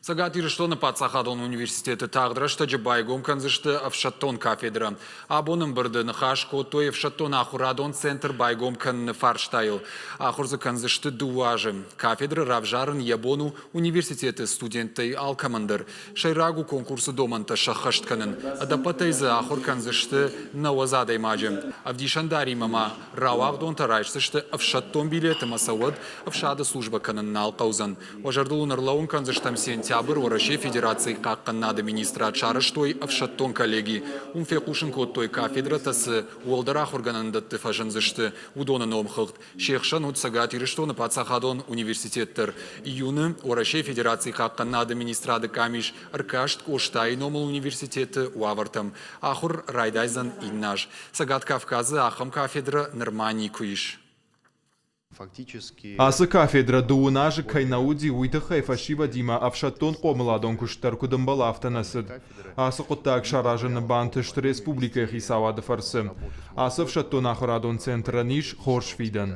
Цӕгат Ирыстоны паддзахадон университеты тагъд рӕстӕджы байгом кӕндзысты ӕфсӕддон кафедрӕ. Абон ӕмбырды ныхас кодтой ӕфсӕддон ахуырадон центр байгом кӕныны фарстайыл. Ахуыр дзы кӕндзысты дыууӕ азы. Кафедрӕ равзарын йӕ бон у университеты студенттӕй алкӕмӕн дӕр. Сӕйраг у конкурсы домӕнтӕ сӕххӕст кӕнын. Ӕдӕппӕтӕй дзы ахуыр кӕндзысты 90 адӕймаджы. Ӕвдисӕндаримӕ ма рауагъдонтӕ райсдзысты ӕфсӕддон билет ӕмӕ сӕ уӕд ӕфсады службӕ кӕнын нал хъӕудзӕн. Уӕ зӕрдыл уын ӕрлӕууын кӕндзыстӕм сентябры Уӕрӕсейы Федерацийы Хъахъхъӕнынады министрад сарӕзтой ӕфсӕддон коллеги. Уым фехъусын кодтой, кафедрӕтӕ цы уӕлдӕр ахуыргӕнӕндӕтты фӕзындзысты, уыдоны номхыгъд. Се хсӕн уыд Цӕгат Ирыстоны паддзахадон университет дӕр. Июны Уӕрӕсейы Федерацийы Хъахъхъӕнынады министрады къамис ӕркаст Къостайы номыл университеты уавӕртӕм. Ахуыр райдайдзӕн иннӕ аз. Цӕгат Кавказы ахӕм кафедрӕ нырма никуы ис. Ацы кафедрӕ дыууын азы кӕй нӕ уыди, уый тыххӕй фӕсивӕдимӕ ӕфсӕддон хъомыладон куыст дӕр куыд ӕмбӕлы, афтӕ нӕ цыд. Ацы хъуыддаг саразыны бантыст республикӕйы хицауады фӕрцы. Ацы ӕфсӕддон ахуырадон центрӕн ис хорз фидӕн.